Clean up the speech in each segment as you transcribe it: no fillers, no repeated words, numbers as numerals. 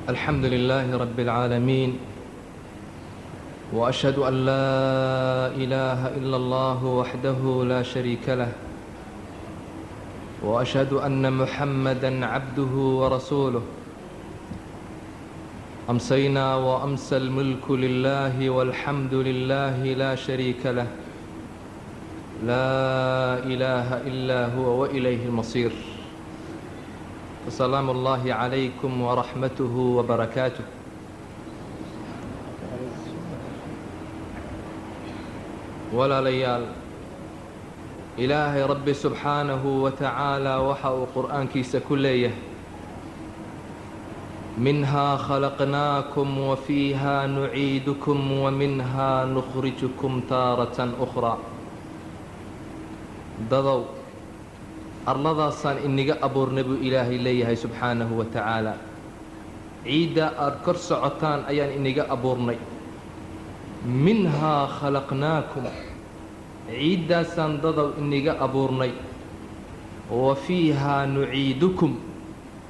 الحمد لله رب العالمين، وأشهد أن لا إله إلا الله وحده لا شريك له، وأشهد أن محمدا عبده ورسوله. أمسينا وأمسى الملك لله والحمد لله لا شريك له، لا إله إلا هو وإليه المصير. فسلام الله عليكم ورحمته وبركاته. Walaalayaal, Ilaahay Rabbi subxaanahu wa tacaala waxa uu qur'aankiisa ku leeyahay: minhaa khalaqnaakum wa fiihaa nuciidukum wa minhaa nukhrijukum taaratan ukhraa. Dadow, arladaasaan iniga abuurnay buu Ilaahay leeyahay subxaanahu wa tacaala. Ciidda aada kor socotaan ayaan iniga abuurnay. Minhaa khalaqnaakum, ciiddaasaan dadow iniga abuurnay. Wa fiihaa nuciidukum,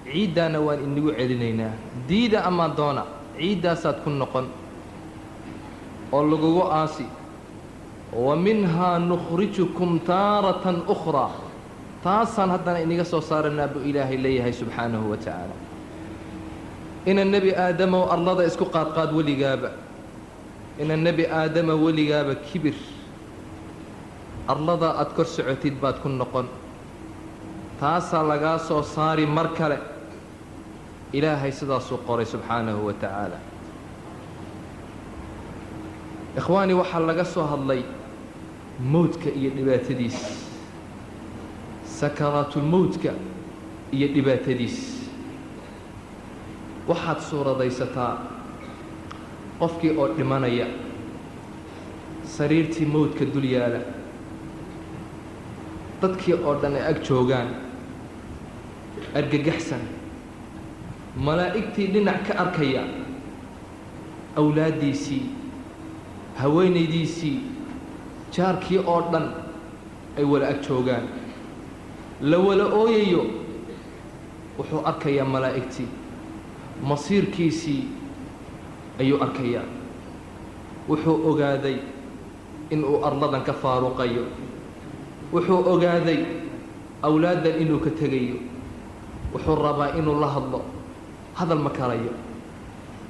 ciiddaana waan inigu celinaynaa. Diida amaa doona, ciiddaasaad ku noqon oo lagugu aasi. Wa minhaa nukhrijukum taaratan ukhraa, taasaan haddana iniga soo saaranaa buu Ilaahay leeyahay subxaanahu wa tacaala. Ina nebi Aadamow, arlada isku qaadqaad weligaaba. Ina nebi Aadama, weligaaba kibir. Arlada aad kor socotid baad ku noqon, taasaa lagaa soo saari mar kale. Ilaahay sidaasuu qoray subxaanahu wa tacaala. Ikhwaani, waxaa laga soo hadlay mowdka iyo dhibaatadiis, sakaraatulmowdka iyo dhibaatadiis. Waxaad suuradaysataa qofkii oo dhimanaya, sariirtii mowdka dul yaala, dadkii oo dhan ay ag joogaan, argagaxsan, malaa'igtii dhinac ka arkaya, awlaaddiisii, haweenaydiisii, jaarkii oo dhan ay wala ag joogaan, la wala ooyayo. Wuxuu arkayaa malaa'igtii, masiirkiisii ayuu arkayaa. Wuxuu ogaaday inuu arladan ka faaruqayo, wuxuu ogaaday awlaaddan inuu ka tegayo. Wuxuu rabaa inuu la hadlo, hadal ma karayo.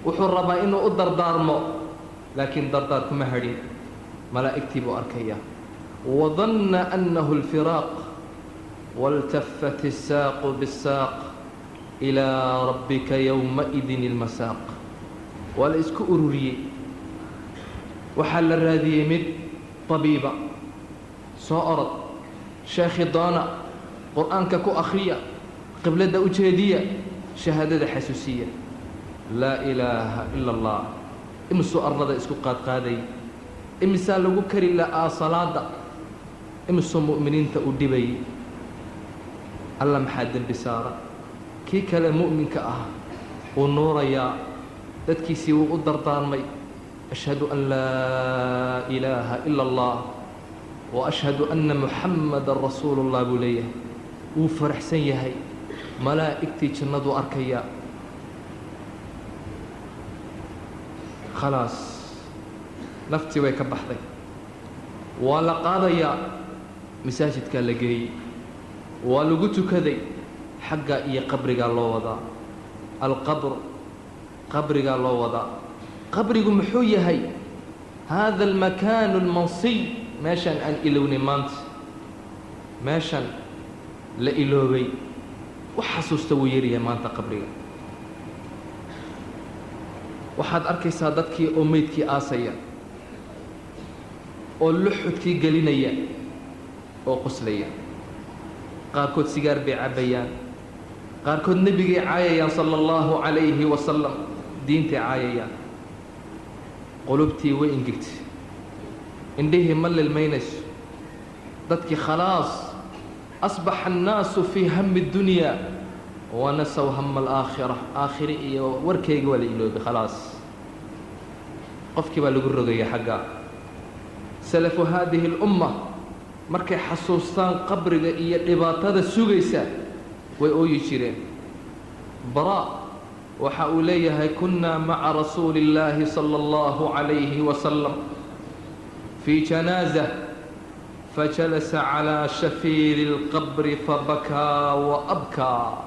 Wuxuu rabaa inuu u dardaarmo, laakiin dardaar kuma hadhin. Malaa'igtii buu arkayaa. Wadanna annahu alfiraaq waltafat الsaaqu biالsaaq ilaa rabbika yowmaidin ilmasaaq. Waa la isku ururiyey. Waxaa la raadiyey mid tabiiba, soo orod, sheekhi doona, qur-aanka ku akhriya, qibladda u jeediya, shahaadada xasuusiya, laa ilaaha ila Allah. Imisuu arlada isku qaadqaaday? Imisaa lagu kari la'aa salaada? Imisuu mu'miniinta u dhibayay? Alla, maxaa dembi saara? Kii kale mu'minka ah wuu nuurayaa, dadkiisii wuu u dardaarmay: ashhadu an laa ilaaha ila Allah wa ashhadu anna muxammadan rasuulullah buu leeyahay. Wuu faraxsan yahay, malaa'igtii jannaduu arkayaa. Khalaas, naftii way ka baxday, waa la qaadayaa, masaajidkaa la geeyey, waa lagu tukaday, xagga iyo qabrigaa loo wadaa. Alqabr, qabrigaa loo wadaa. Qabrigu muxuu yahay? Hada almakaanu almansiy, meeshan aan ilownay maanta, meeshan la iloobay, wax xasuusta wuu yaryahay maanta. Qabriga waxaad arkaysaa dadkii oo meydkii aasaya oo luxudkii gelinaya oo qoslaya. Qaarkood sigaar bay cabbayaan, qaarkood nebigay caayayaan sala allahu calayhi wasalam, diintay caayayaan. Qulubtii way ingegtay, indhihii ma lilmaynayso dadkii. Khalaas, asbaxa annaasu fii hami اddunyaa wanasaw hama alaakhira. Aakhire iyo warkayga waa la iloobay. Khalaas, qofkii baa lagu rogaya xagga. Salafu haadihi اlumma markay xasuustaan qabriga iyo dhibaatada sugaysa, way ooyi jireen. Baraa Waxa uu leeyahay kunnaa maca rasuuli illaahi sala allahu calayhi wasalam fii janaaza fajalasa calaa shafiiri اlqabri fabakaa wa abkaa.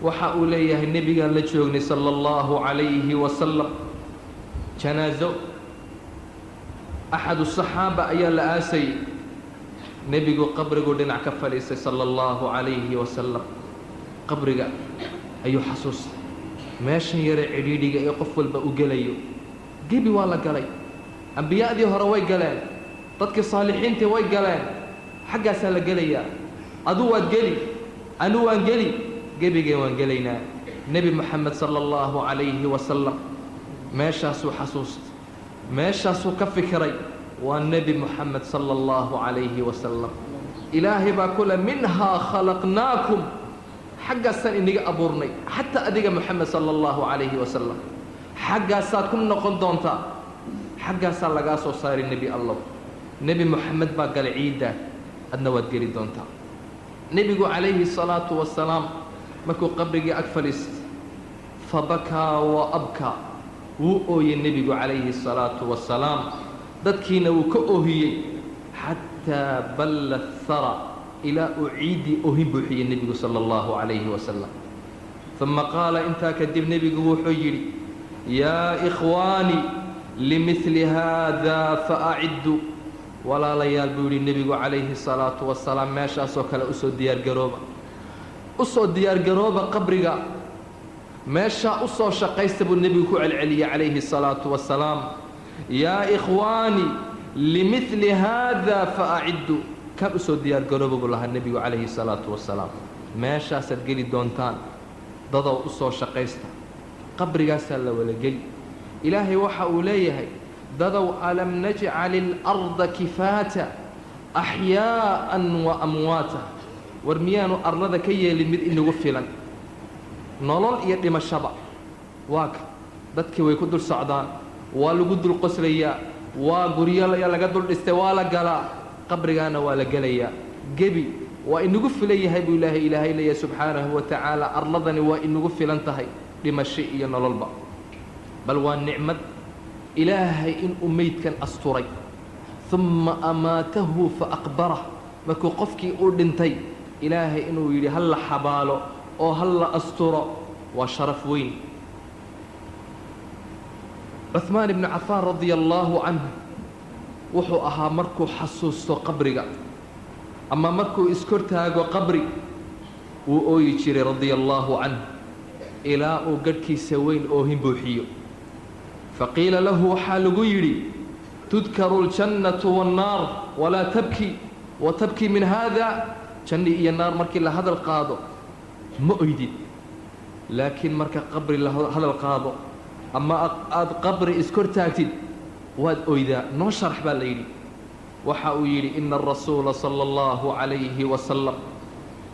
Waxa uu leeyahay nebigaan la joognay sala allahu calayhi wasalam janaaso axadu saxaaba ayaa la aasayay. Nebigu qabrigu dhinac ka fadhiistay sala allahu calayhi wasalam. Qabriga ayuu xasuustay, meeshan yare cidhiidhiga ee qof walba u gelayo. Gebi waa la galay, ambiyadii hore way galeen, dadkii saalixiintii way galeen, xaggaasaa la gelayaa. Aduu waad geli, anuu waan geli, gebigeen waan gelaynaa. Nebi Moxamed sala allahu calayhi wasalam meeshaasuu xasuustay, meeshaasuu ka fikiray. Waa nebi Moxamed sala allahu calayhi wasalam. Ilaahay baa kule minhaa khalaqnaakum, xaggaasaan inaga abuurnay, xataa adiga Moxamed sala allahu calayhi wasalam xaggaasaad ku noqon doontaa, xaggaasaa lagaa soo saaray nebi allow. Nebi Moxamed baa galay ciiddaa, adna waad geli doontaa. Nebigu calayhi salaatu wasalaam markuu qabrigii ag fadhiistay fabakaa wa abkaa, wuu ooyey nebigu calayhi salaatu wasalaam, dadkiina wuu ka oohiyey xataa balla hara, ilaa uu ciiddii oohin buuxiyey nebigu sala allahu calayhi wasalam. Uma qaala, intaa kadib nebigu wuxuu yidhi yaa ikhwaani limidli haada fa aciddu. Walaalayaal buu yidhi nebigu calayhi salaatu wasalaam, meeshaasoo kale usoo diyaargarooba, usoo diyaargarooba qabriga, meeshaa usoo shaqaysta buu nebigu ku celceliyey calayhi salaatu wasalaam. Yaa ikhwaani limidli haada fa aciddu, kan usoo diyaargarooba buu lahaa nebigu calayhi salaatu wasalaam. Meeshaasaad geli doontaan, dadow usoo shaqaysta, qabrigaasaa la wala geli. Ilaahay waxa uu leeyahay dadow alam najcal ilarda kifaata axyaa'an wa amwaata, war miyaanu arlada ka yeelin mid inagu filan nolol iyo dhimashaba? Waa ka dadkii way ku dul socdaan, waa lagu dul qoslayaa, waa guryo laga dul dhistay, waa la galaa, qabrigaana waa la gelayaa. Gebi waa inagu filan yahay buu ilaahay leeyahay subxaanahu wa tacaala, arladani waa inagu filan tahay dhimasho iyo nololba. Bal waa nicmad ilaahay inuu meydkan asturay. Uma amaatahu fa aqbarah, markuu qofkii uu dhintay ilaahay inuu yidhi ha la xabaalo oo ha la asturo, waa sharaf weyn. Cuhmaan ibnu Cafaan radia allaahu canhu wuxuu ahaa markuu xasuusto qabriga ama markuu iskortaago qabri wuu ooyi jiray radia allaahu canhu ilaa uu gadhkiisa weyn oohin buuxiyo. Faqiila lahu, waxaa lagu yidhi tudkaru اljannatu waannaar walaa tabki wa tabki min haada. Janni iyo naar markii la hadal qaado ma oydid, laakiin marka qabri la hadal qaado ama aada qabri iskortaagtid waad oydaa, noo sharax baa la yidhi. Waxa uu yidhi ina arasuula sala allahu calayhi wasalam,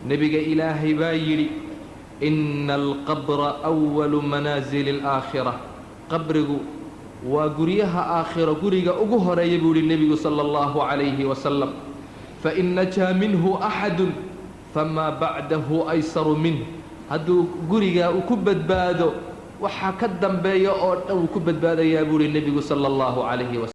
nebiga ilaahay baa yidhi ina alqabra awalu manaasili alaakhira, qabrigu waa guryaha aakhiro guriga ugu horeeya buu yihi nebigu sala allahu calayhi wasalam. Fain najaa minhu axadun famaa bacdahu aysaru minh, hadduu gurigaa uu ku badbaado waxaa ka dambeeya oo dhan wuu ku badbaadayaa buu yihi nebigu sala allahu calayhi wasalam.